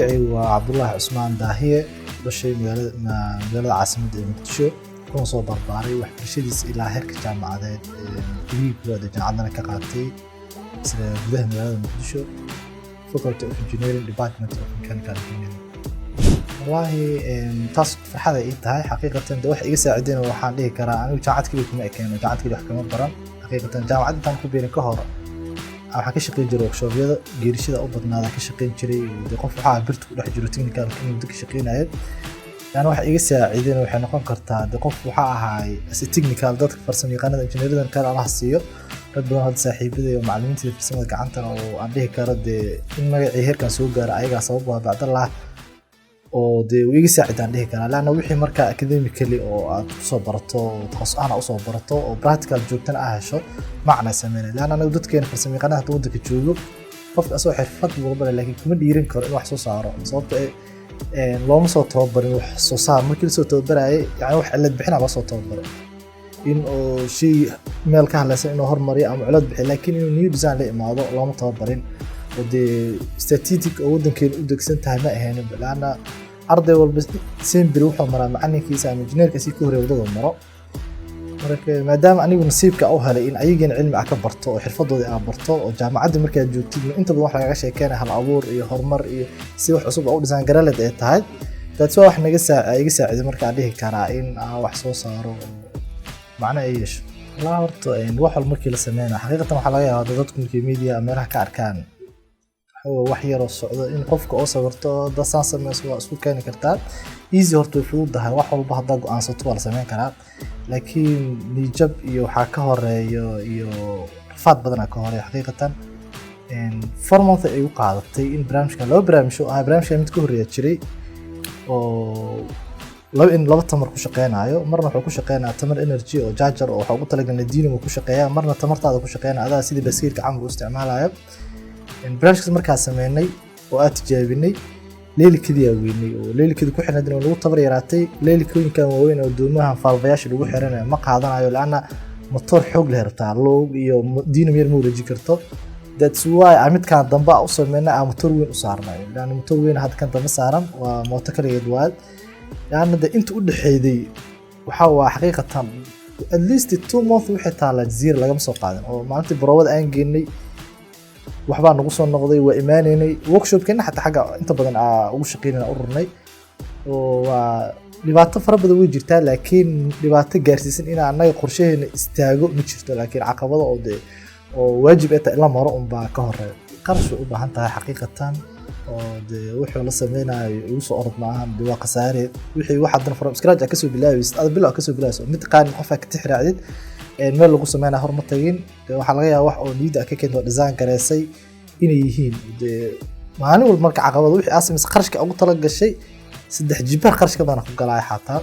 Magacaygu waa Cabdullaahi Cusmaan Daahiye, dhashay magaalada caasimadda ee Muqdisho, kuna soo barbaaray waxbarashadiisa ilaa heerka jaamacadeed, digrii koowaad ee jaamacaddana ka qaatay isla gudaha magaalada Muqdisho, Faculty of Engineering, Department of Mechanical Engineering. Wallaahi taas farxad ay ii tahay xaqiiqatan. De wax iga saacideen waxaan dhihi karaa anigu jaamacad keliya kuma ekeen, jaamacad keliya wax kama baran. Xaqiiqatan jaamacad intaan ku biirin ka hor waxaan ka shaqeyn jiray workshobyada geerishada u badnaada ka shaqeyn jiray. De qof waxaa birta ku dhex jiro technical in muddo ka shaqeynaya. Yani waxa iga saacideen waxay noqon kartaa, de qof waxaa ahaay as a technical, dadka farsamo yaqaanada, injineeradan khayr Allaha siiyo, rag badan hadda saaxiibada iyo macallimiinta farsamada gacantana oo aan dhihi karo dee in magacii heerkan soo gaaro ayagaa sabab waa bacdallah, oo dee wuu iga saacidaan dhihi karaa. Laanna wixii marka academically oo aad kusoo barato oo takhasus ahaan aad usoo barato oo practical joogtana aa hesho, macna sameynaya. Laanna anagu dadkeena farsamo yaqaanada hadda waddanka joogo, qofka asagoo xirfad walba leh laakiin kuma dhiirin karo in wax soo saaro, sababto looma soo tababarin wax soo saar. Markii lasoo tababarayay, yani wax cilad bixina loo soo tababaray, in oo shay meel ka hadlaysan inuu hormariyo ama cilad bixiyo, laakiin inuu new design la imaado looma tababarin. Oo dee statistic oo waddankeena u degsan tahay ma ahayn, laanna arday walba semberi wuxuu maraa macalinkiisa ama injineerka si ka horreeya waddada maro. Marka maadaama anigu nasiibka u helay in ayagana cilmi ah ka barto oo xirfadoodii aa barto, oo jaamacadda markaad joogtid inta badan wax lagaga sheekeynaya hal abuur iyo horumar iyo si wax cusub oo u design garaleed ay tahay, taas waa wax naga iga saaciday. Marka aan dhihi karaa in aan wax soo saaro oo macno ay yeesho. Walaa horta wax walba markii la sameynayo, xaqiiqatan waxaa laga yaabaa dadku markay media meelaha ka arkaan wax yaroo socdo in qofka oo sawirto dad saan sameyso waa isku keeni kartaa. Easy horta way fududahay, wax walba haddaa go'aansato waa la sameyn karaa, laakiin niyad jab iyo waxaa ka horeeyo iyo rafaad badanaa ka horeeya. Xaqiiqatan 4 month ay igu qaadatay in barnaamijkan, laba barnaamij oo ahaa, barnaamijkan mid ka horreeya jiray oo laba in laba tamar ku shaqeynayo. Marna wuxuu ku shaqeynaya tamar energy oo charger oo waxaa ugu talagalnay dynamo ku shaqeeya, marna tamartaada ku shaqeynaya, adaa sidii baaskiilka camal u isticmaalayo. Barnaamijkaas markaa sameynay oo aad tijaabinay, leelikadiyaa weynay oo leelikadii ku xirnayd lagu tabar yaraatay. Leelikooyinkan waaweyn oo doomaha faalfayaasha lagu xiranayo ma qaadanayo, laanna motor xoog leh rabtaa loog iyo dynamo yar ma wareeji karto. That's why aan midkaan dambe u sameynay, aan motor weyn u saarnay, laanna motor weyn hadda kan dambe saaran waa mooto kaligeed waad. Laanna de inta u dhexeeyday waxaa waa xaqiiqatan at least 2 month wixii taala jaziira lagama soo qaadin, oo maalintii baroowada aan geynay waxbaa nagu soo noqday, waa imaaneynay workshopkeena xataa xagga inta badan aa ugu shaqeynayna ururnay. Oo waa dhibaato fara badan way jirtaa, laakiin dhibaato gaarsiisan in annaga qorshaheena istaago ma jirto. Laakiin caqabado oo dee oo waajib ay tahay in la maro unbaa ka horeeya. Qarash way u baahan tahay xaqiiqatan, oo dee wuxuu la sameynayo igu soo orod maahan, dee waa khasaare wixii wax haddana from scratch aa kasoo bilaabaysid, ada bilow kasoo bilaabayso, mid qaanin qof aa ka tixraacdid meel lagu sameynaya hor ma tagin. Dee waxaa laga yaabaa wax oo niyadda ka keento design gareysay inay yihiin. Dee maalin walba marka caqabado wixii aa samaysay, qarashka ugu tala gashay saddex jibaar qarash ka badan ku galaya xataa.